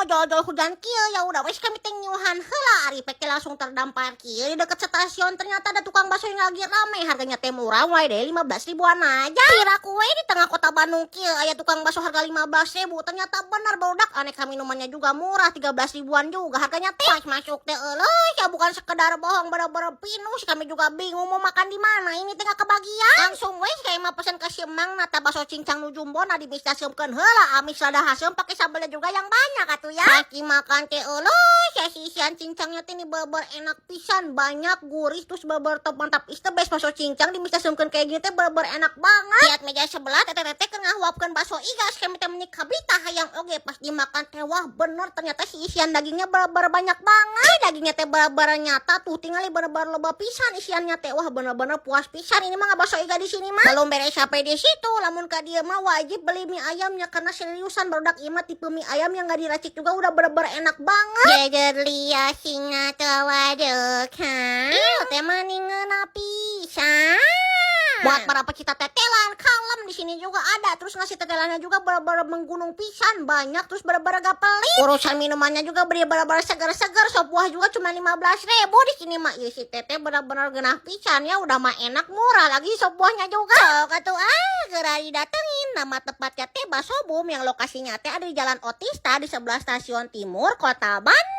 Jol-jol hujan kieu, ya udah wes kami teh ngiuhan heula. Ari pek langsung terdampar kieu di deket stasiun, ternyata ada tukang bakso yang lagi rame, harganya teh murah, mulai dari 15 ribuan aja. Kira kue di tengah kota Bandung kieu aya tukang bakso harga 15 ribu, ternyata benar, barudak. Aneka minumannya juga murah, 13 ribuan juga harganya teh. Pas masuk teh, euleuh ya, bukan sekedar bohong, bener-bener pinus. Kami juga bingung mau makan di mana, ini teh nggak kebagian. Langsung weh kayak mah pesen ke si emang nata bakso cincang nu jumbo na dimisdaseumkeun heula, amis lada haseum, pakai sambalnya juga yang banyak atuh ya. Pas dimakan teh, euleuh ya, si isian cincangnya teh ini bener enak pisan, banyak, gurih, terus bener top, mantap, is the best. Bakso cincang dimisdaseumkeun kayak gini teh bener enak banget. Lihat meja sebelah, teteh-teteh keur ngahuapkeun bakso iga, kami teh meni kabita hayang oge. Pas dimakan teh, wah, bener, ternyata si isian dagingnya bener banyak banget. Dagingnya teh bener nyata tuh, tinggal bener-bener loba pisan isiannya teh. Wah, bener-bener puas pisan ini mah bakso iga di sini mah. Belum beres sampai di situ, lamun ka dieu mah wajib beli mie ayamnya, karena seriusan, barudak, ieu mah tipe mie ayam yang gak diracik juga udah bener-bener enak banget. Jeger lia singa tawadukan. Ieu teh mani ngeunah pisan. Buat para pecinta tetelan, kalem, di sini juga ada. Terus ngasih tetelannya juga bener-bener menggunung pisan, banyak, terus bener-bener gak pelit. Urusan minumannya juga bener-bener seger-seger, sop buah juga cuma 15 ribu di sini mah. Iya, si teteh bener-bener genah pisan ya, udah mah enak, murah lagi sop buahnya juga. Sok atuh ah, geura didatengin. Nama tepatnya teh Bakso Boom yang lokasinya teh ada di Jalan Otista di sebelah Stasiun Timur, Kota Bandung.